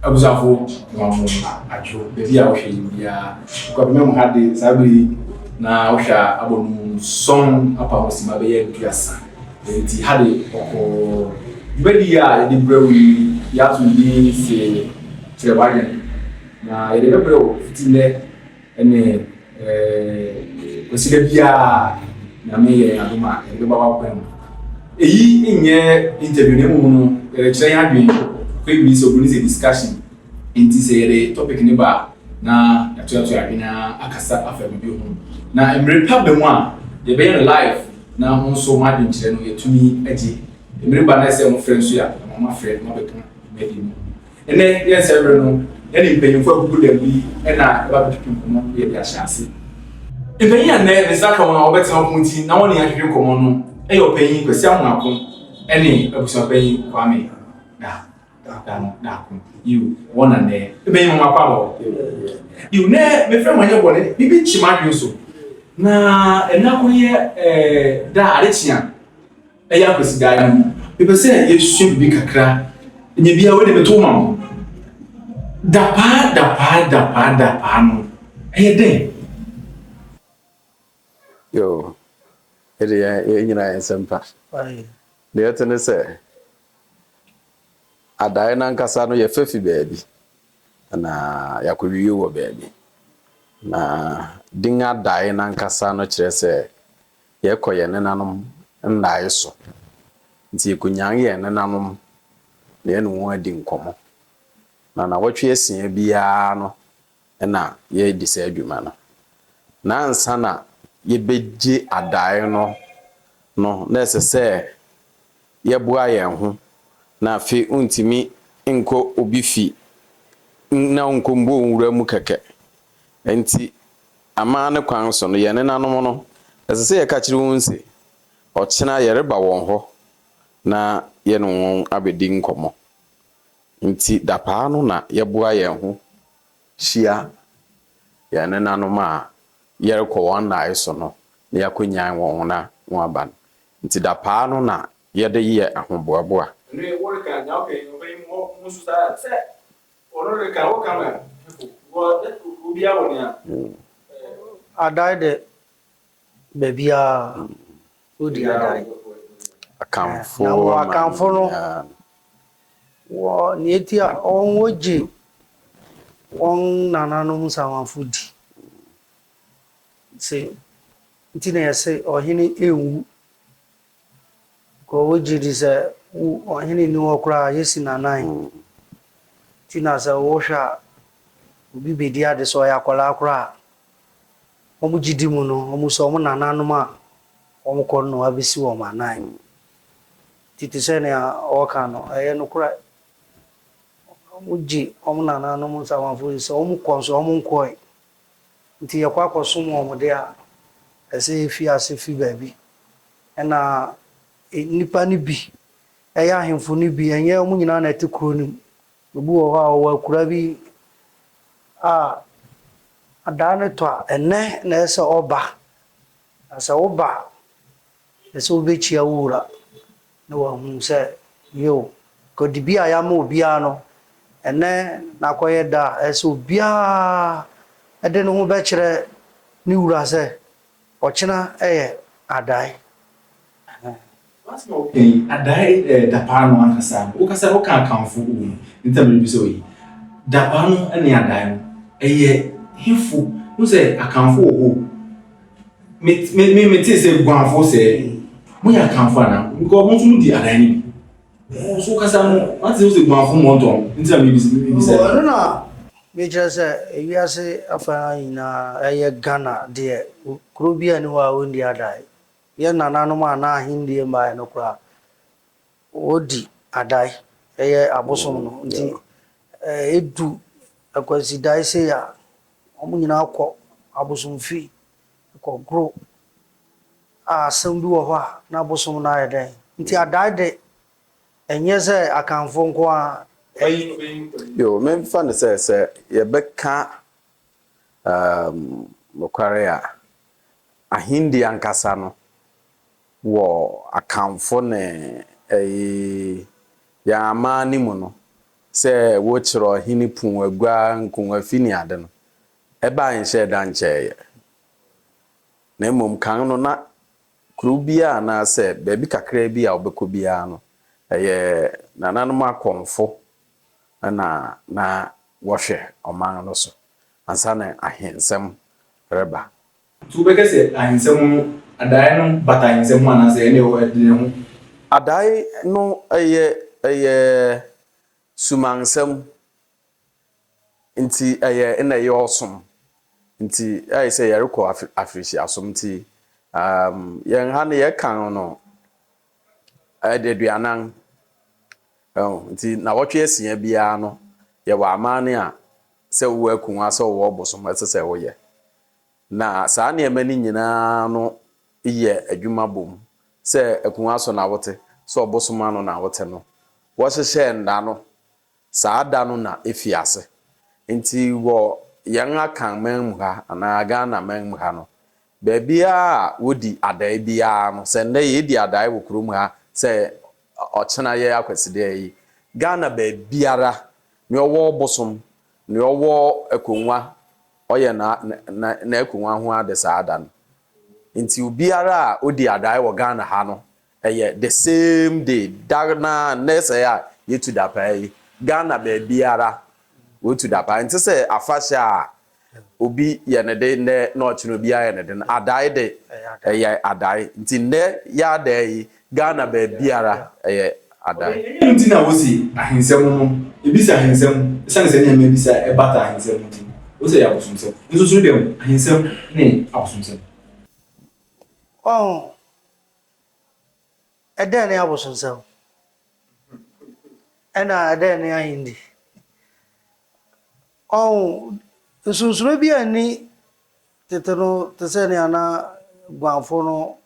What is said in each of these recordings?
Abusuafo, mema mo adwo baabi a wohwɛ yi biara. Kwabena mu ha de saa bere yi na wohwɛ a abɔ no nsɔn apa ho sima bɛyɛ 30. Nti ha de ɔkɔɔ dwumadi a yɛde brɛ wo yi yɛato din se kyerɛ w'adwene. Na yɛde bɛbrɛ wo fiti nnɛ ne Kwasida biara Nyame yɛ yɛn adom a yɛde bɛba w'akwan mu. Eyi nyɛ interview na mmom no yɛrekyerɛ yɛn adwene kɔ bi sɛ obroni sɛ discussion. Nti sɛ yɛde topic ne ba a na yɛatoatoa adwene akasa afa biribi ho. Na mmere pa ba mu a yɛbɛyɛ no live na mo nso mo adwenkyerɛ no yɛtumi agye. Mmere ba na ɛsɛ mo frɛ nso a na mo afrɛ na moabɛka dwumadi no. Ɛnnɛ yɛn nsɛm bere no, yɛne mpanyimfo akuku dɛm bi na ɛba bɛtwetwe nkɔmmɔ na yɛde ahyɛ ase. Mpanyin a nnɛ me nsa ka wɔn a wɔbɛtena ɔpon ti na wɔne yɛn atwetwe nkɔmmɔ no yɛ Ɔpanyin Kwasi Amoako ne Abusuapanyin Kwame Darko. Yiw, wɔn na nnɛ. Mpanyin mo akɔ abɔ. Yiw, nnɛ mefrɛ mo anyɛ bɔne, biribi kye m'adwene so. Na ɛnnɛ akɔyɛ ɛɛ da a ade kye a. Ɛyɛ Akwasidae no, mepɛ sɛ yɛsua biribi kakra. Nyɛ biara wei de meto ma wo. Dapaa, dapaa, dapaa, dapaa no, ɛyɛ dɛn? Yoo, ɛde yɛn yɛn nyinaa yɛn nsɛm pa. Deɛ ɛte ne sɛ, adaeɛ no ankasa no yɛfa fi baabi na yɛakɔwie wɔ baabi. Na din adaeɛ no ankasa no kyerɛ sɛ Yɛkɔ yɛn nenanom nnae so. Nti yɛkɔnyan yɛn nenanom na yɛne wɔn adi nkɔmmɔ. Na nnawɔtwe asia biara no na yɛredi saa adwuma no. Na ansa na yɛbɛgye adae no no, na ɛsɛ sɛ yɛboa yɛn ho. Na afei wontumi nkɔ obi fi na wonkɔ mbɔ nwura mu kɛkɛ. Nti Amanne kwan so no, yɛn nenanom no, ɛsɛ sɛ yɛka kyerɛ wɔn se, ɔkyena yɛreba wɔn hɔ na yɛne wɔn abɛdi nkɔmmɔ. Nti dapaa no na yɛboa yɛn ho hyia yɛn nenanom a yɛrekɔ wɔn nnae so no na yɛakɔnyan wɔn na wɔaba no. Nti dapaa no na yɛde yɛ ahoboaboa. Ɛno woreka nea woka yi, ɔbɛyi mo hɔ mo nso saa sɛ Ɔno de ka wo ka ma wɔ obiara wɔ nea. Adae de baabiara wodi adae. Akanfo Na wɔ Akanfo no wɔ nea eti a wɔn wogye wɔn nananom nsamanfo di. Se nti na yɛse ɔhene nwu. Kɔ wogye di sɛ wo ɔhene nni hɔ koraa a yɛsi no anan. Nti na sɛ wohwɛ a obi bɛdi ade sɛ ɔyɛ akwadaa koraa a, wɔn gyidi mu no, wɔn sɛ wɔn nananom a wɔkɔ no na wɔabɛsi wɔn anan. Nti te sɛ nea wɔka no, ɛyɛ nokorɛ. Wɔgye wɔn nananom nsamanfoɔ di sɛ wɔkɔ nso wɔnkɔe. Nti yɛkɔ akɔsom wɔn de a, ɛsɛ sɛ yɛfi ase fi baabi. Ɛna nnipa no bi, ɛyɛ ahemfo no bi, ɛnyɛ wɔn nyinaa na ɛte kuro no mu. Obi wɔ hɔ a ɔwɔ akura bi a adaa no tɔ a, ɛnnɛ na ɛsɛ sɛ ɔba. Na sɛ woba a, ɛsɛ sɛ wobɛkyia wo wura na wahu sɛ yiw, dibea a yɛama obiara no, ɛnnɛ na akɔyɛ da a ɛsɛ sɛ obiara de ne ho bɛkyerɛ ne wura sɛ ɔkyena yɛ adae. W'asɛm a woka yi, adae eh, dapaa no ankasa no, wokasa woka akamfo wɔ mu, nti na merebisa wo yi. Dapaa no ne adae no, ɛyɛ hefo? Wohu sɛ akamfo wɔ hɔ o. Me me me metee sɛ guanfo sɛ moyɛ akamfo anaa? Because mo nso modi adae no bi. Wo nso wokasa no, mate sɛ wosɛ guanfo mmɔntɔn, nti na merebisa mebisa. Ɛno na mekyerɛ sɛ ewiase afa nyinaa ɛyɛ Ghana deɛ kuro biara nni hɔ a wɔnni adae. Yɛn nananom a na ahennie mmaeɛ no koraa, wɔdi adae, ɛyɛ abosom no. Nti ɛdu Akwasidae sei a, wɔn nyinaa kɔ abosomfi kɔgoro a asɛm bi wɔ hɔ a na abosom no ayɛ dɛn. Nti adae de, ɛnyɛ sɛ Akanfoɔ nko ara. Yoo, memfa no sɛ, sɛ yɛbɛka nokware a, ahenni ankasa no wɔ Akanfo ne yɛn aman no mu no. sɛ wokyerɛ ɔhene pun agua, nkonwafi ne ade no, ɛbae nhyɛɛ da nkyɛeɛ. Na mmom kan no na kurow biara anaasɛ baabi kakraa bi a wobɛkɔ biara no, ɛyɛ nananom akɔmfo na na wɔhwɛ ɔman no so ansa na ahensɛm reba. Nti wobɛka sɛ ahensɛm no, adae no bata ahensɛm ho anaasɛ ɛne ɛwɔ ɛde ne ho? Adae no ɛyɛ ɛyɛ sumansɛm nti ɛyɛ nna ɛyɛ ɔsom nti ayɛ sɛ yɛrekɔ afirihyiasom nti um, yɛn ha no yɛkan no aduanan nti nawɔtwe asia biara no yɛwɔ amanne a sɛ wowɔ akuwa sɛ wowɔ ɔbosom ɛsɛ sɛ woyɛ. Na saa nneɛma no nyinaa no yɛ adwuma bom, sɛ akongua so na wote, sɛ ɔbosom ano na wote no, wɔhyehyɛɛ nna no, saa da no na efi ase. Nti wɔ yɛn Akan man mu ha anaa Ghana man mu ha no, baabiara a wodi adae biara no, sɛ nnɛ yɛredi adae wɔ kurom ha sɛ ɔkyena yɛ Akwasidae yi, Ghana baabiara, nea ɔwɔ ɔbosom, nea ɔwɔ akongua ɔyɛ n'akongua ho ade saa da no. Nti obiara a odi adae wɔ Ghana ha no, ɛyɛ the same day, da no ara, nnɛ sɛɛ a yɛtu dapaa yi, Ghana baabiara wɔtu dapaa. Nte sɛ afahyɛ a obi yɛ ne de nnɛ na ɔkyena obi ayɛ ne de no, adae de, ɛyɛ adae. Nti nnɛ yɛ adae yi, Ghana baabiara ɛyɛ adae. Ɛnyɛ ɛno nti na wose ahensɛm no, ebisa ahensɛm, esiane sɛ nneɛma ebisa ɛbata ahensɛm ho nti, wose ɛyɛ abosomsɛm. Nsonsonoe bɛn wɔ ahensɛm ne abosomsɛm? Wahu? Ɛdɛn ne abosonsɛm? Ɛna ɛdɛn ne ahenni? Wahu? Nsonsonoe biara nni Tete no, te sɛ nea na Guanfo no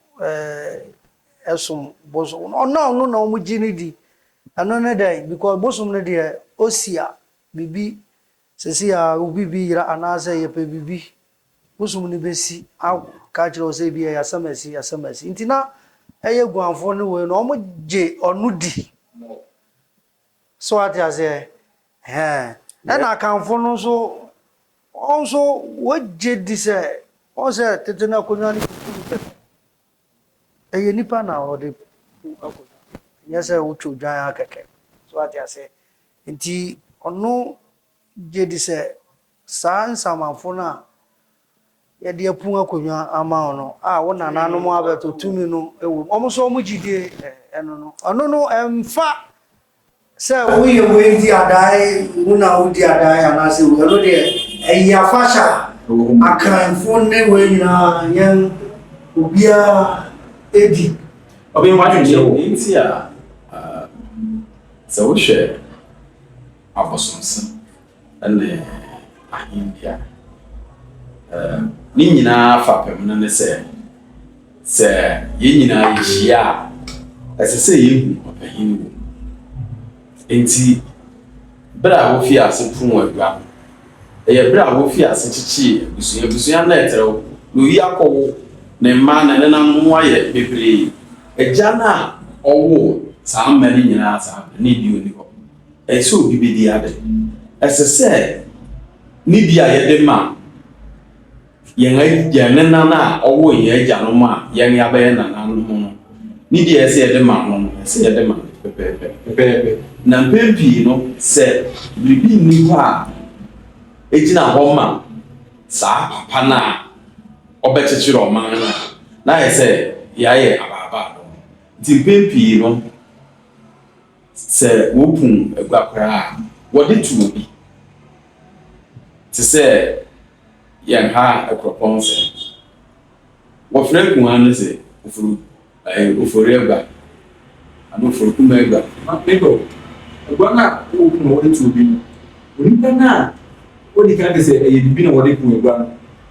som bosom no, ɔno a ɔno na wɔgye no di. Ɛno ne dɛn? Because bosom no deɛ, osi a, biribi, seesei a wo biribi yera anaasɛ yɛpɛ biribi, bosom no bɛsi aka akyerɛ wo sɛ ebia ɛyɛ asɛm asi, asɛm asi. Nti na ɛyɛ Guanfo ne wei no, wɔgye ɔno di. So wate aseɛ? Ɛhɛn. Ɛna Akanfo no nso, wɔn nso wɔgye di sɛ, wɔn sɛ tete no akonnwa no ɛyɛ nipa na wɔde bu akonnwa, ɛnyɛ sɛ wotwa odwan ara kɛkɛ. So wate aseɛ? Nti ɔno gye di sɛ saa nsamanfo no a yɛde apun akonnwa ama wo no a wo nananom abɛto tumi no wɔ mu. Wɔn nso wɔn gyidie ɛno no. Ɛno no ɛmfa sɛ woyɛ wei di adae, wo na wodi adae anaasɛ wei. Ɛno deɛ ɛyɛ afahyɛ a Akanfo ne wei nyinaa yɛn obiara di. Ɔbɛn w'adwenkyerɛ wɔ. Nea nti a sɛ wohwɛ abosonsom ne ahenni a, ne nyinaa fapem no ne sɛ, sɛ yɛn nyinaa yɛhyia a, ɛsɛ sɛ yɛhu ɔpanyin wɔ mu. Enti, bere a wofii ase pon agua no, ɛyɛ bere a wofii ase kyekyee abusua. Abusua no retrɛw, na oyi akɔwo ne mma, ne nenanom ho ayɛ bebree. Agya no a ɔwoo saa mma no nyinaa saa bere no, na ebi onni hɔ. Ɛsɛ sɛ obi bedi ade. Ɛsɛ sɛ nidi a yɛde ma yɛn yɛn nenan a ɔwoo yɛn agyanom a yɛn yɛabɛyɛ nananom no, nidi a ɛsɛ sɛ yɛde ma no no, ɛsɛ sɛ yɛde ma no pɛpɛɛpɛ. Pɛpɛɛpɛ. Na mpɛn pii no, sɛ biribi nni hɔ a egyina hɔ ma saa papa no a ɔbɛkyekyere ɔman no a, na ayɛ sɛ yɛayɛ abaabaadɔm. Nti mpɛn pii no, Sɛ wopun agua koraa a, wɔde to obi, te sɛ yɛn ha Akuropɔn sɛ. Wɔfrɛ akumaa no sɛ Ofori, ɛɛ, Ofori agua anaa Ofori kuma agua. Me dɔ, agua no a wopun a wɔde to obi no, onipa no a odi kan ka sɛ ɛyɛ biribi na wɔde pun agua no,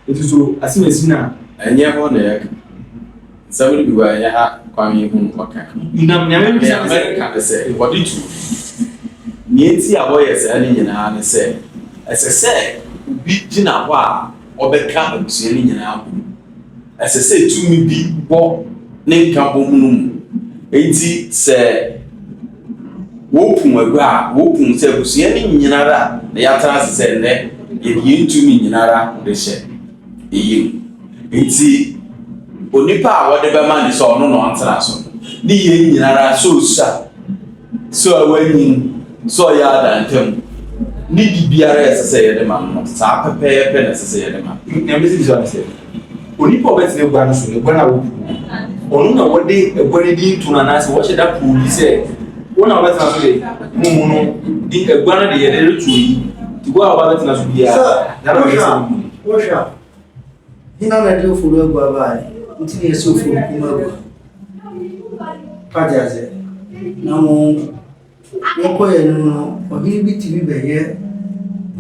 enti so asɛm asi no a. Ɛnyɛ hɔ na yɛka. Nsɛm no bi wɔ a ɛnyɛ ha kwan yi ho na wɔka. Nam nea mebisa ne sɛ. Nea mereka ne sɛ, wɔde to obi. Nea enti a wɔyɛ saa no nyinaa ne sɛ, ɛsɛ sɛ obi gyina hɔ a ɔbɛka abusua no nyinaa abom. Ɛsɛ sɛ tumi bi wɔ ne nkabom no mu. Enti sɛ. Wɔkum agua a, wɔkum sɛ abusua no nyinara na yɛatena ase sɛ nnɛ yɛde yɛn tumi nyinara rehyɛ eyi mu. Nti onipa a wɔde bɛma ne sɛ ɔno na ɔntena so no, ne yɛn nyinara sɛ osua, sɛ wanyin, sɛ ɔyɛ adantam, ne biribiara a ɛsɛ sɛ yɛde ma no no, saa pɛpɛɛpɛ na ɛsɛ sɛ yɛde ma no. Nea mesi bisa ne sɛ, onipa a ɔbɛtena agua no so no, agua no a wɔpu no, ɔno na wɔde agua no din to no anaasɛ wɔhyɛ da pow bi sɛ wo na wobɛtena so de, mu no, din agua no de yɛde reto yi, nti wo a wobɛtena so biara, na na ɔyɛ sɛ mu. Wohwɛ a, hena na ɛde ofori agua baeɛ? Nti na yɛsɛ ofori kum agua. Wate aseɛ? Na mmom yɛkɔ yɛn anim no, ɔhene bi tumi bɛyɛ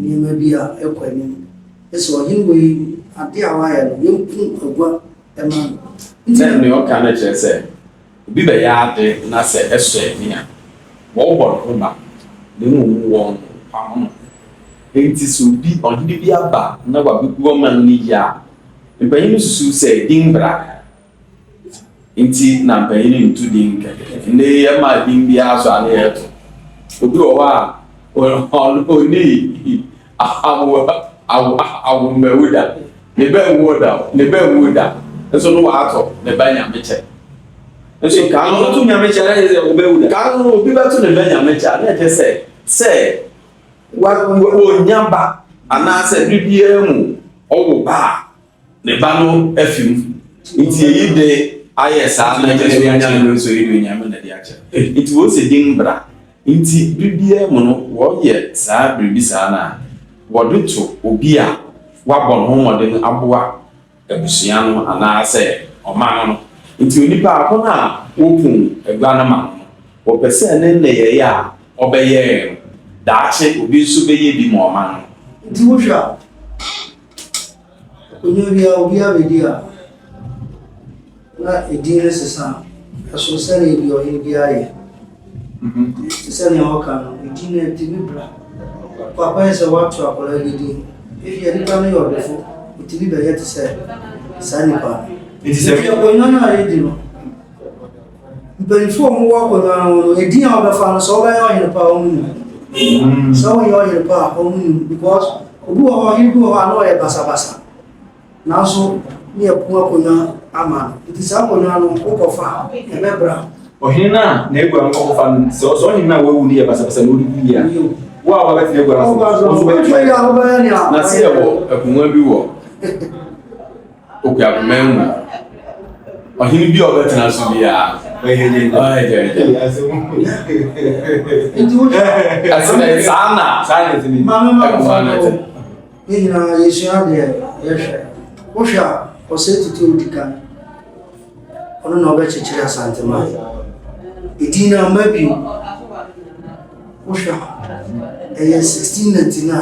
nneɛma bi a ɛkɔ anim. Ɛsɛ ɔhene wei, ade a wayɛ no, yɛnku agua ma no. Nti Sɛ nea ɔka no kyerɛ sɛ obi bɛyɛ ade na sɛ ɛsɔ ani a, wɔbɔ ne ho ba, na mmom wɔmpam no. Enti sɛ obi, ɔhene bi aba na wabebu ɔman no yie a, mpanyin no susuw sɛ din bra nti na mpanyin nto din kɛkɛ. Nnɛ yi yɛma din biara so a na yɛto. Obi wɔ hɔ a, ɔno onni awo awo awommawu da, ne ba nwoo da o, ne ba nwuu da, nso no wato ne ba Nyamekyɛ. Nso kan no, Ɔto Nyamekyɛ na kyerɛ sɛ ɔbɛwu da. Kan no obi bɛto ne ba Nyamekyɛ a na ɛkyerɛ sɛ sɛ Ɔnnya ba anaasɛ bere biara mu ɔwo ba a, ne ba no afi mu. Nti eyi de ayɛ saa na kyerɛ sɛ onyame no nso eyi de onyame na de akyɛ no. Nti wɔsɛ din bra. Nti bere biara mu no wɔyɛ saa biribi saa no a, wɔde to obi a wabɔ ne ho mmɔden aboa abusua no anaasɛ ɔman no. Enti onipa ko no a wokum agua no ma no no, wɔpɛ sɛ ne nneyɛe a ɔbɛyɛe no, daakye obi nso bɛyɛ bi ma ɔman no. Nti wohwɛ a, akonnwa biara obiara bɛdi a, na edin no sesa. Ɛsono sɛnea ebia ɔhene biara yɛ. Te sɛ nea wɔka no, edin no ɛtumi bra. Papa yɛ sɛ woato akwadaa bi din. Ebia nipa no yɛ ɔdefo, otumi bɛyɛ te sɛ saa nipa no. Nti sɛ Nti akonnwa no a yɛdi no, mpanyinfoɔ a wɔwɔ akonnwa no ho no, edin a wɔbɛfa no, sɛ wobɛyɛ ɔhene pa a wɔn nim. Sɛ wonyɛ ɔhene pa a wɔn nim because obi wɔ hɔ, ɔhene bi wɔ hɔ a na ɔyɛ basabasa. Nanso ne yɛko akonnwa ama no. Nti saa akonnwa no wokɔfa a, ɛbɛbra. Ɔhene no a n'agua no kɔkɔfa no, sɛ ɔsɛ ɔhene no a wawu no yɛ basabasa na ɔde gu yie a, wo a wabɛtena agua no so, wo nso wobɛyɛ nea Na sɛ yɛwɔ akonnwa bi wɔ Okuapeman mu a, ɔhene bi a ɔbɛtena so biara, ɔyɛ gyagya. Nti wohwɛ Ɛsɛ dɛ saa na Saa na ɛte ni. maame ma akonnwa no te. Yɛn nyinaa yɛsua adeɛ, yɛhwɛ. Wohwɛ a, Osei Tutu odi kan. Ɔno na ɔbɛkyekyere Asanteman. Edin no amma bio. Wohwɛ a, ɛyɛ 1699 na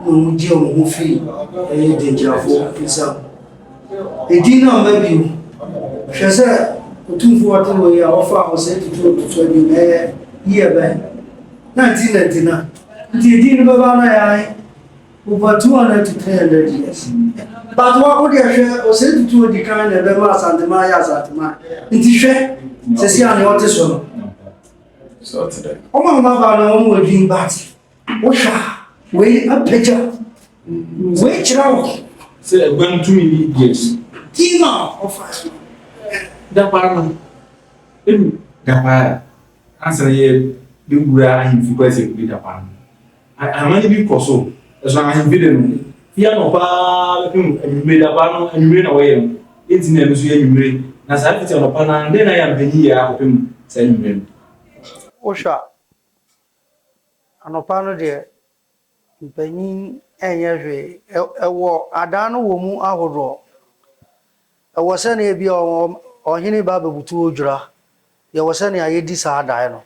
wɔgye wɔn ho fii ɛyɛ Denkyirafoɔ nsam. Edin no amma bio. Hwɛ sɛ Otumfoɔ ɔte hɔ yi a ɔfaa Osei Tutu ɔtoso abien, ɛyɛ year bɛn? 1999. Nti edin no bɛba no yɛ ahe? Over 200 to 300 years. But wa wo deɛ hwɛ ɔsɛ tutu odi kan na ɛbɛma Asanteman ayɛ Asanteman. Nti hwɛ sɛsi a nea ɔte so no. Ɔmo a ɔmo aba no ɔmo wɔ din but wohwɛ a wei apagya wei kyerɛ wo. Sɛ aguan tumi ni di akyi. Din a ɔfa so. Dakwara no, enu dakwara. Ansa na yɛbɛwura ahemfi kɔ sɛ yɛkɔdi da paa no, amanne bi kɔ so. Ɛso ahemfi de no, fi anɔpa ara bɛpem anwummere, da paa no anwummere na wɔyɛ no. Enti na ɛno nso yɛ anwummere. Na saa fiti anɔpa no ara, dɛn na ayɛ a mpanyin yɛ ara kɔpem saa anwummere no? Wohwɛ a, anɔpa no deɛ, mpanyin nyɛ hwee. Ɛwɔ adan no wɔ mu ahodoɔ. Ɛwɔ sɛnea ebia ɔhene ba bɛbutu odwira. Yɛwɔ sɛnea yɛdi saa adae no.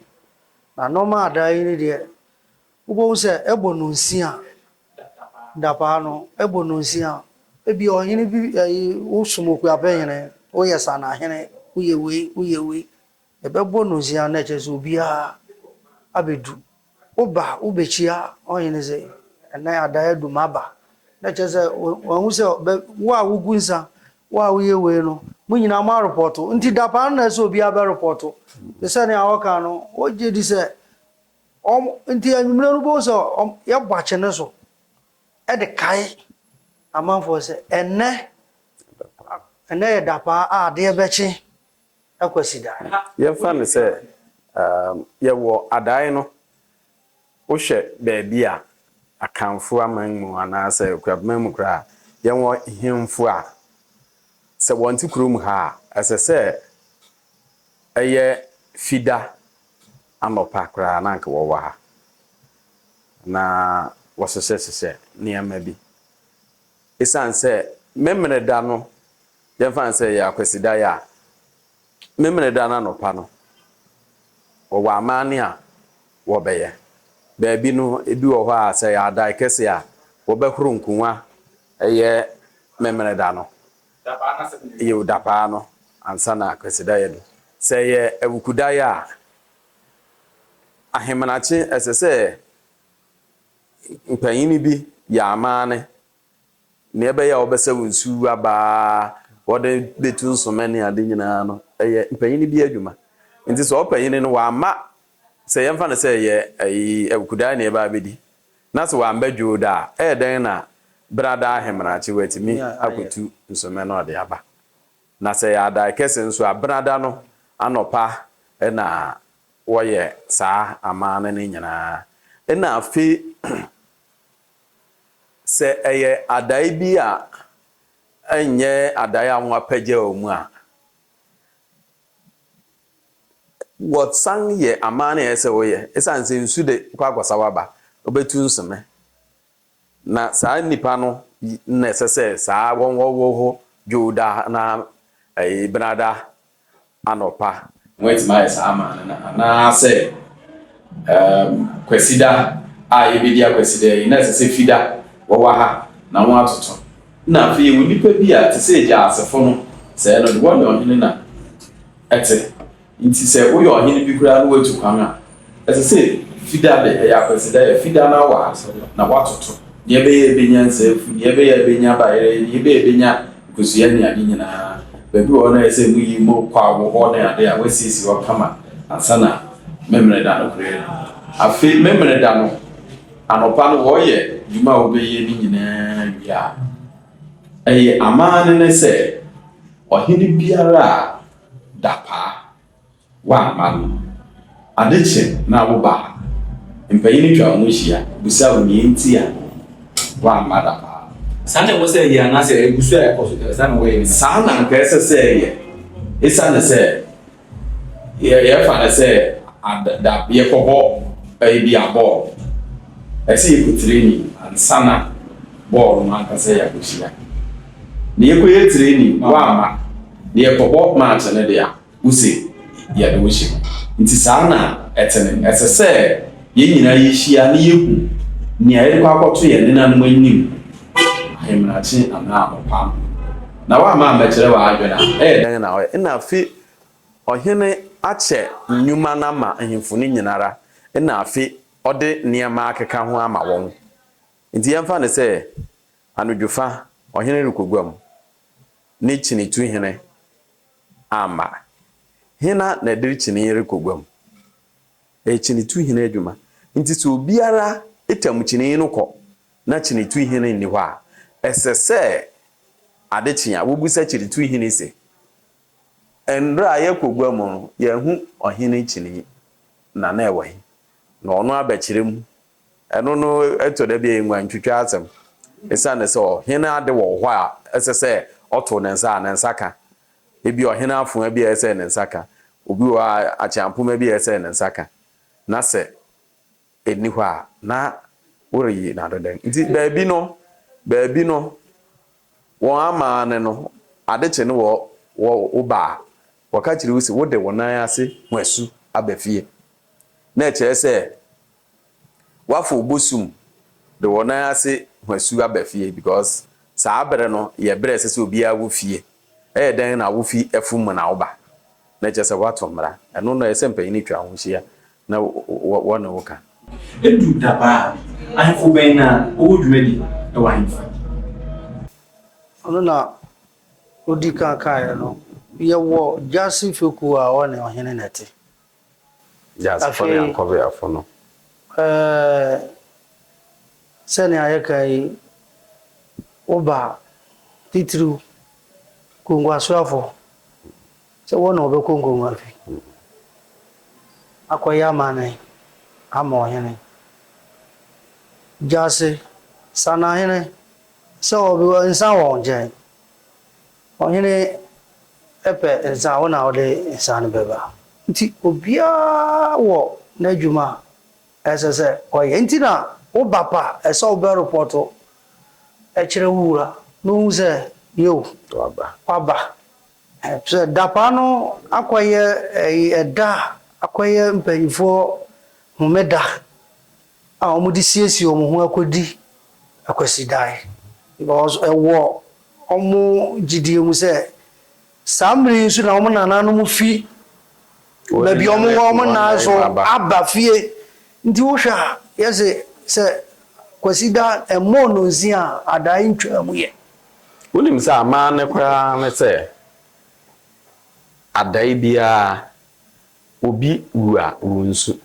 Na nɔɔma adae yi no deɛ, wobɛhu sɛ ɛbɔ nnɔnsia dapaa no, ɛbɔ nnɔnsia. Ebia ɔhene bi ɛyi, wosom Okuapɛhene, woyɛ Sanahene, woyɛ wei, woyɛ wei. Ɛbɛbɔ nnɔnsia na ɛkyerɛ sɛ obiara abɛdu. Woba a, wobɛkyia ɔhene sɛ, Ɛnnɛ adae adu, maba. Na kyerɛ sɛ, wahu sɛ wo a wogu nsa, wo a woyɛ wei no, mo nyinaa moarepɔto. Nti dapaa no na ɛsɛ sɛ obiara bɛrepɔto. Te sɛ nea wɔka no, wogye di sɛ. Wɔn, nti anwummerɛ no wobɛhu sɛ wɔn, yɛbɔ akyene so de kae amanfoɔ sɛ ɛnnɛ, ɛnnɛ yɛ dapaa a adeɛ bɛkye Kwasida. Yɛmfa no sɛ yɛwɔ adae no, wohwɛ baabi a Akanfo aman mu anaasɛ Akuapem mu koraa a, yɛwɔ nhemfo a sɛ wɔnte kurom ha a, ɛsɛ sɛ ɛyɛ Fida anɔpa koraa na anka wɔwɔ ha na wɔhyehyɛhyehyɛ nneɛma bi. Esiane sɛ Memeneda no Yɛmfa no sɛ ɛyɛ Akwasida yi a, Memeneda no anɔpa no, wɔwɔ amanne a wɔbɛyɛ. Baabi no, ebi wɔ hɔ a, sɛ ɛyɛ adae kɛse a, wɔbɛhoro nkonwa ɛyɛ Memeneda no. Yiw, dapaa no, ansa na Akwasida yi adu. Sɛ ɛyɛ Awukuda yi a, ahemanakye, ɛsɛ sɛ mpanyin bi yɛ amanne Nea ɛbɛyɛ a wɔbɛsaw nsu aba a wɔde betu nsomɛ ne ade nyinaa no, ɛyɛ mpanyin bi adwuma. Nti sɛ ɔpanyin no wamma, sɛ yɛmfa no sɛ ɛyɛ ayi awukudae na yɛba abedi, na sɛ wamba dwoda a, ɛyɛ dɛn na brada ahemanakye watumi akotu nsomɛ no ɔde aba? Na sɛ ɛyɛ adae kɛse nso a, brada no anɔpa na wɔyɛ saa amanne no nyinaa. Ɛna afei Sɛ ɛyɛ adae bi a ɛnyɛ adae a wɔapagyaw mu a, wɔsan yɛ amanne a ɛsɛ sɛ wɔyɛ. Esiane sɛ nsu de kɔ akɔsaw aba, wobetu nsome. Na saa nnipa no na ɛsɛ sɛ saa wɔn wɔ hɔ Dwowda na Benada anɔpa. Wɔatumi ayɛ saa ama no anaasɛ um, Kwasida a yɛbɛdi Akwasida yi, na ɛsɛ sɛ Fida wɔwɔ ha na wɔatoto. Na afei yɛwɔ nnipa bi a te sɛ Gyaasefo no, sɛ ɛno de wɔne ɔhene na ɛte. Nti sɛ woyɛ ɔhene bi koraa na woatu kwan a, ɛsɛ sɛ Fida de, ɛyɛ Akwasida yɛ Fida no awɔ ha na woatoto. Nea ɛbɛyɛ a ɛbɛnya nsafu, nea ɛbɛyɛ a ɛbɛnya bayerɛ, nea ɛbɛyɛ a ɛbɛnya nkosua ne ade nyinaa. Baabi wɔ hɔ no ayɛ sɛ moyi mo kɔ awo hɔ ne ade a, woasiesie hɔ kama ansa na Memeneda no koraa adu. Afei Memeneda no anɔpa no wɔyɛ dwuma a wobɛyɛ no nyinaa wie a, ɛyɛ amanne ne sɛ ɔhene biara a dapaa Woamma no. Ade kye na woba a, mpanyin twa wo ho hyia bisa wo nea enti a woamma da paa. Saa na ɛwɔ sɛ ɛyɛ anaasɛ ɛgu so a ɛkɔ so saa na wɔyɛ no? Saa na anka ɛsɛ sɛ ɛyɛ. Esiane sɛ yɛfa no sɛ da yɛkɔbɔ ebia bɔɔl, ɛsɛ sɛ yɛkɔ training ansa na bɔɔl no ankasa yɛakɔhyia. Na yɛkɔyɛ training, woamma, na yɛkɔbɔ match no de a, Wose yɛde wo hyɛ mu. Nti saa na ɛte no. Ɛsɛ sɛ yɛn nyinaa yehyia na yehu nea yɛde kɔ akɔto yɛn nenanom anim ahemanakye anaa anɔpa no. Na woamma ammɛkyerɛ w'adwene a, ɛyɛ dɛn na ɔyɛ? Nna afe ɔhene akyɛ nnwuma no ama ahemfo no nyinara, nna afe ɔde nneɛma akeka ho ama wɔn. Nti yɛmfa no sɛ anodwofa ɔhene rekɔ guam, ne kyinitu hene amma. Hena na ɛde kyinii rekɔ guam? Ɛyɛ kyinitu hene adwuma. Enti sɛ obiara tam kyinii no kɔ na kyinitu hene nni hɔ a, ɛsɛ sɛ ade kye a, wobisa kyinitu hene se, Mmerɛ a yɛrekɔ guam no, yɛanhu ɔhene kyinii, na na ɛwɔ he? Na ɔno abɛkyerɛ mu. Ɛno no, ɛtɔ da bi a ɛyɛ nguantwitwa asɛm. Esiane sɛ ɔhene ade wɔ hɔ a ɛsɛ sɛ ɔtow ne nsa a, ne nsa ka. Ebia ɔhene afoa bi a ɛsɛ sɛ ne nsa ka, obi wɔ hɔ a akyeampoma bi a ɛsɛ sɛ ne nsa ka, na sɛ enni hɔ a, na woreyi no ado dɛn? Nti baabi no, baabi no, wɔn amanne no, ade kye no wɔ wɔ wo ba a, wɔka kyerɛ wo se wode wo nan ase hwasu aba fie. Na ɛkyerɛ sɛ W'afow bosum de wɔ nan ase hwasu aba fie because saa bere no yɛ bere a ɛsɛ sɛ obiara wɔ fie. Ɛyɛ dɛn na wofi afum mu na woba? Na ɛkyerɛ sɛ woato mmara. Ɛno no ɛyɛ sɛ mpanyin twa wo ho hyia na wɔne wo ka. Edu dabaa a, ahemfo bɛn na wɔwɔ dwumadi wɔ ahemfie? Ɔno na odi kan kaeɛ no, Yɛwɔ Gyasi fekuo a ɔne ɔhene na ɛte. Gyasefo ne Afei. Ankɔbeafo no. Ɛɛ, sɛnea yɛka yi, woba a, titiriw Konguasoafo, sɛ wɔn na wɔbɛkɔ nkongua fi akɔyɛ amanne ama ɔhene. Gyase, Sanahene, sɛ wɔbɛwa nsa wɔ wo nkyɛn. Ɔhene pɛ nsa a, wo na wode nsa no bɛba. Nti obiara wɔ n'adwuma a ɛsɛ sɛ ɔyɛ. Nti na woba pa a, ɛsɛ sɛ wobɛrepɔto kyerɛ wo wura na ohu sɛ yo, waba. Sɛ dapaa no akɔyɛ ɛda a akɔyɛ mpanyimfoɔ homeda a wɔde siesie wɔn ho akɔdi Akwasidae because ɛwɔ wɔn gyidie mu sɛ saa mmerɛ yi nso na wɔn nananom fi baabi a wɔwɔ wɔn nan so aba fie. Nti wohwɛ a yɛse sɛ Kwasida ɛmmɔɔ nnɔnsia a adae ntwaa mu yɛ. Wonim sɛ amanne koraa ne sɛ adae biara Obi wu a, wonsu.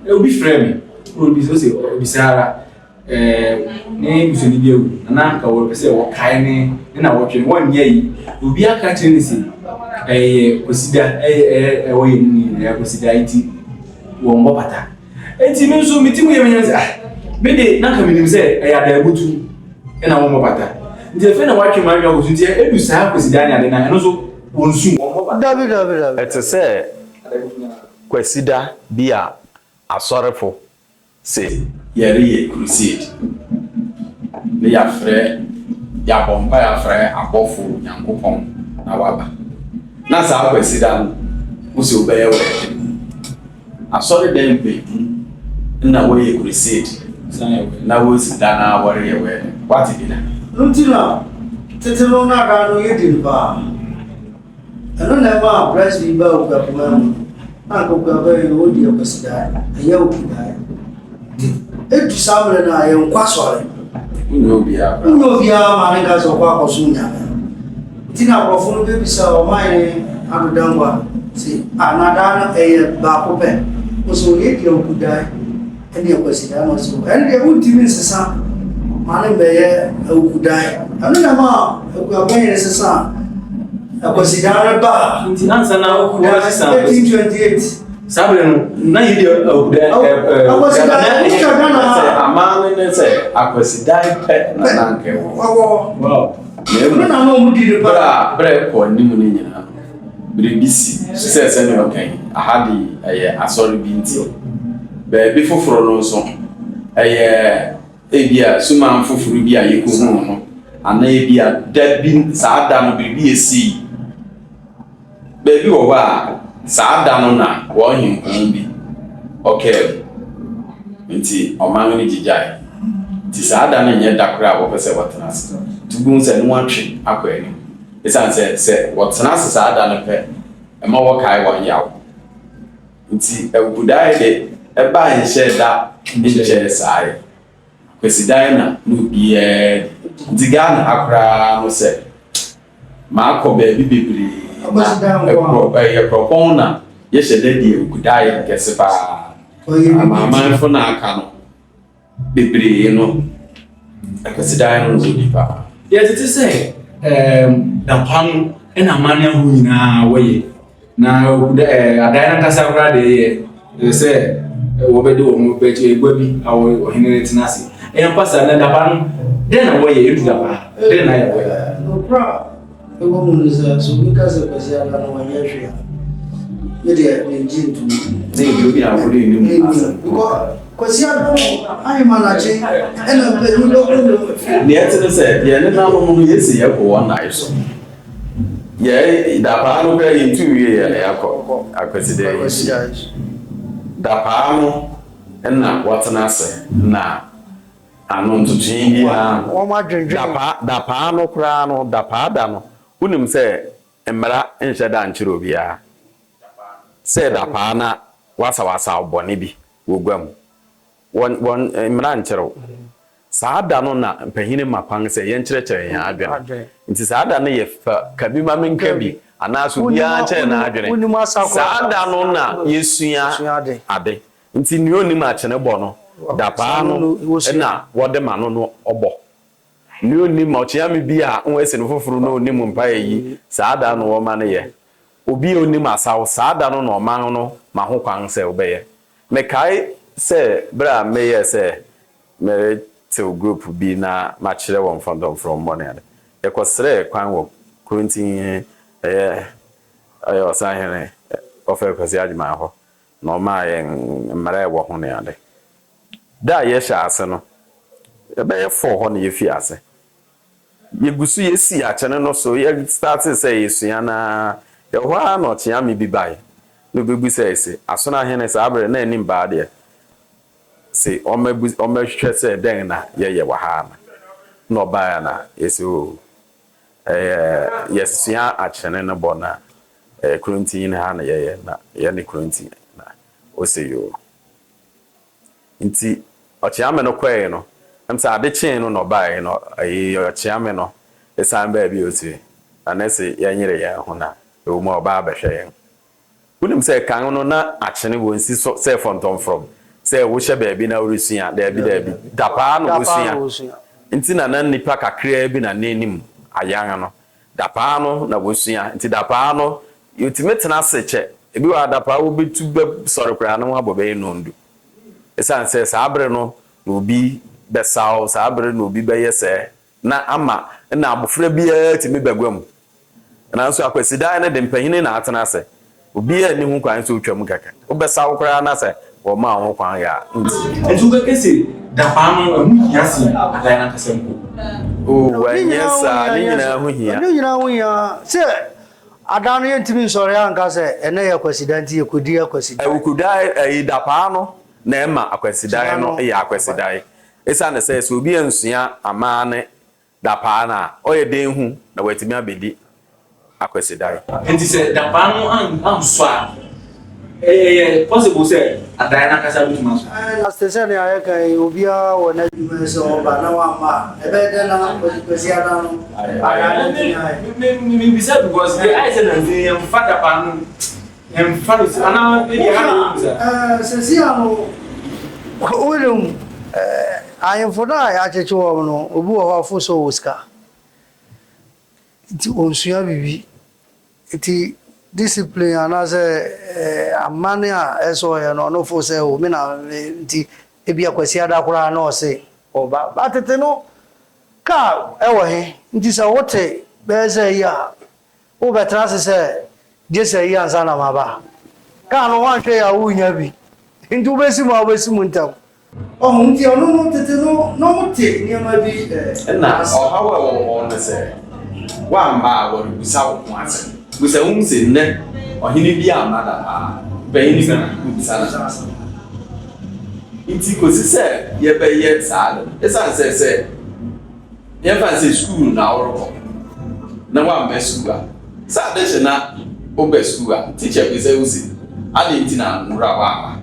Obi frɛɛ me na obisa ose obisa ara ɛɛ ne busuani bi awu na na anka wɔpɛ sɛ wɔkae ne ne na wɔtwe no wɔnyɛ yi obi aka kyerɛ ne se ɛyɛ kwasida ɛyɛ ɛyɛ ɛwɔ yɛ mu nyinaa ɛyɛ kwasida nti wɔn bɔ pata. Enti me nso me ti mu yɛ me nyɛ sɛ ah me de na nka menim sɛ ɛyɛ adaabutu ɛna wɔn mmɔ pata nti afei na wɔatwe m'adwene akɔ so nti edu saa Kwasida ne ade na ɛno nso wɔn su wɔn mmɔ pata. Dabi dabi dabi. Ɛte sɛ Kwasida bi a asɔrefo se yɛreyɛ crusade ne yɛafrɛ yɛabɔ mpae afrɛ abɔfo Nyankopɔn na waba na saa Kwasida no wose wobɛyɛ wɛɛden. Asɔredan bɛn mu na wɔyɛ crusade na wosi da na wɔreyɛ wedding? Woate bi da? Ɛno nti na tete no na da no yɛ den paa. Ɛno na ɛmaa Presby baa Okuapemman mu no. Na anka Okuapemman yi no wɔdi Akwasidae, ɛnyɛ Awukudae. Nti edu saa mmerɛ no a yɛnkɔ asɔre. Wonyɛ obiara koraa. Wonyɛ obiara ma ne nka sɛ ɔkɔ akɔsom Nyame. Nti na aborɔfo no bɛbisa ɔmanhene Addo Dankwa se, Ah, na daa no ɛyɛ baako pɛ? Ɔse, Ɔyɛ deɛ Okudae ne Akwasidae. Na ɔse, Ɛno deɛ wontumi nsesa ma no mmɛyɛ Awukudae. Ɛno na ɛmaa Akuapɛn hene sesaa Akwasidae no baa Nti ansa na Awukudae wɔresesa 1828. Saa bere no, na yɛdi Awukudae ɛɛ Akwasidae, wotwa Ghana Sɛ ha. aman no ne sɛ Akwasidae pɛ na na anka ɛwɔ hɔ. Ɛwɔ hɔ. Wow. Na mmom, bere a bere rekɔ anim no nyinaa no, biribi si, te sɛ sɛnea ɔka yi, aha de ɛyɛ asɔre bi nti. Baabi foforo no nso, ɛyɛ ebia suman foforo bi a yekohuu no, anaa ebia da bi, saa da no biribi esii. Baabi wɔ hɔ a, saa da no na wɔn hempɔn bi ɔkaa mu, nti ɔman no gyigyae. Nti saa da no nyɛ da koraa a wɔpɛ sɛ wɔtena ase. Nti wubehu sɛ ɛno atwe akɔ anim. Esiane sɛ sɛ wɔtena ase saa da no pɛ, ɛma wɔkae wɔn yaw. Nti awukudae de, ɛbae nhyɛɛ da nkyɛɛ saa ɛ. Kwasidae na na obiara di. Nti Ghana ha koraa no sɛ Makɔ baabi bebree na ɛkorɔ ɛyɛ kuropɔn na yɛhyɛ da di awukudaeɛ kɛse paa. Amanamanfo na aka no bebree no Akwasidae no na wɔdi paa. Deɛ ɛtete sɛ ɛɛm dapa no ɛna amanne ahorow nyinaa wɔyɛ. Na okuda ɛɛ adan no ankasa koraa deɛ yɛ ɛsɛ sɛ wɔbɛde wɔn ho bɛkyɛ egua bi a ɔhene no tena ase. Ɛyɛ mpa saa na daba no dɛn na wɔyɛ edu daba dɛn na yɛ wɔyɛ. Nokora a ɛwɔ mu ne sɛ sɛ obi ka sɛ Kwasi Ada no wɔnyɛ hwee a me deɛ mengye ntom. Ne ebi obi a wɔde anim asɛm. Because Kwasi Ada no ahema n'akye ɛna mpanyin bɛkɔ ne. Deɛ ɛte ne sɛ yɛn nenanom no yɛsi yɛkɔ wɔn nnae so. Yɛ dapaa no koraa yɛntu nwie yɛ na yɛakɔ Akwasidae yi so. Dapaa no na wɔtena ase na ano ntotoeɛ biara no. Dapaa no koraa no, dapaa da no, wonim sɛ mmara nhyɛ da nkyerɛ obiara sɛ dapaa na wasawasaw bɔne bi wɔ gua mu. Wɔn, wɔn mmara nkyerɛ wo. Saa da no na mpanyin ma kwan sɛ yɛnkyerɛkyerɛ yɛn adwene. Nti saa da no yɛ fa ka bi ma menka bi. Anaasɛ obiara nkyerɛ n'adwene. Saa da no na yɛsua ade. Nti nea ɔnnim akyene bɔ no, dapaa no na wɔde ma no no ɔbɔ. Nea ɔnnim ɔkyeame bi a wɔasi no foforo na ɔnnim mpaeɛ yi, saa da no wɔma no yɛ. Obi a ɔnnim asaw, saa da no na ɔman no ma ho kwan sɛ wobɛyɛ. Mekae sɛ bere a meyɛɛ sɛ meretew group bi na makyerɛ wɔn fɔntɔmfrɔmmɔ ne ade, yɛkɔsrɛɛ kwan wɔ Kurontin ɛyɛ ɔyɛ Ɔsahene Ɔfɛ Kwasi Agyeman hɔ na ɔmaa yɛn mmara a ɛwɔ ho ne ade. Da a yɛhyɛɛ ase no, ɛbɛyɛ four hɔ na yefii ase. Yegu so yesi akyene no so, yɛ startee sɛ yesua no ara, yɛwɔ hɔ ara na ɔkyeame bi bae na obebisae se, Asono ahene, saa bere na anim baa deɛ, se ɔmmɛbu ɔmmɛhwɛ sɛ dɛn na yɛyɛ wɔ ha ana? Na ɔbae a na yɛse oo, ɛyɛ yɛsua akyene no bɔ na ɛyɛ Kurontin ha na yɛyɛ na yɛne Kurontin na ose yoo. Nti ɔkyeame no kɔɛe no, ɛm sɛ ade kyee no na ɔbaeɛ no, ɛyi ɔkyeame no san baa bio se, na ne se yɛnyere yɛn ho na ɛwɔ mu a ɔba abɛhwɛ yɛn. Wonim sɛ kan no na akyene wɔnsi so sɛ fɔntɔmfrɔm, sɛ wohyɛ baabi na woresua, daabi daabi, dapaa na wɔsua. Nti na na nnipa kakraa bi na na ɛnim ayan no. Dapaa no na wɔsua, nti dapaa no yɛtumi tena ase kyɛ. Ebi wɔ hɔ a dapaa wobɛtu bɛsɔre koraa na wɔabɔ bɛyɛ nnɔndu. Ɛsiane sɛ saa bere no na obi bɛsaw, saa bere na obi bɛyɛ sɛɛ, na ama na abofra biara tumi bagua mu. Nanso Akwasidae no de, mpanyin na atena ase. Obiara nni ho kwan sɛ otwam kɛkɛ. Wobɛsaw koraa na sɛ wɔmaa wo ho kwan yɛ a, wunsi. Enti wobɛka se dapaa no, ɛho hia sen adan no ankasa mpo? Oo, ɛnyɛ saa. Ne nyinaa ho hia. Ne nyinaa ho hia. Sɛ adan no yɛntumi nsɔre anka sɛ ɛnnɛ yɛ Akwasida nti yɛkɔdi Akwasidae. Awukudae, ɛyi, dapaa no na ɛma Akwasidae no yɛ Akwasidae. Esiane sɛ sɛ obi ansua amanne dapaa no a, ɔyɛ dɛn hu na watumi abedi Akwasidae? Enti sɛ dapaa no ansɔ a, ɛyɛ possible sɛ adae no ankasa betumi asɔ? Na te sɛ nea yɛka yi, obiara wɔ n'adwuma sɛ ɔba na wamma a, ɛbɛyɛ dɛn na Kwasiada no adae no atumi ayɛ? Mibisa because deɛ ayɛ sɛ nansa yi yɛmfa dapaa no yɛmfa no si anaa ebi ha na yɛhu saa. Ɛɛ sɛsi ano wonim ɛɛ ahemfo no a yɛakyekye wɔn no, obi wɔ hɔ a ɔfo sɛ ɔwɔ sika nti ɔnsua biribi nti discipline anaasɛ ɛɛ amanne a ɛsɛ ɔyɛ no ɔno fo sɛ o me na me nti ebi Kwasiada koraa na ɔse ɔba ba tete no kaa ɛwɔ he nti sɛ wote bɛyɛ sɛ yi a Wobɛtra ase sɛ gye sɛ ayi ansa na maba? Kaa no woanhwɛ yie a worennya bi. Nti wobɛsi mu a wobɛsi mu ntɛm. Ɔho nti ɔno no tete no na ɔmo te nneɛma bi Ɛna ase. ɔhaw a ɛwɔ hɔ ne sɛ, woamma a wɔrebisa wo ho asɛm. Bisa wo ho se, 'Nnɛ, ɔhene bi amma da paa, panyin bi wobisa no asɛm. Nti kosi sɛ yɛbɛyɛ saa ade no, esiane sɛ sɛ Yɛmfa no sɛ sukuu na worekɔ na woamma sukuu a, sɛ ade kye na woba sukuu a, tikya bisa wo se, Adɛn nti na nnora woamma?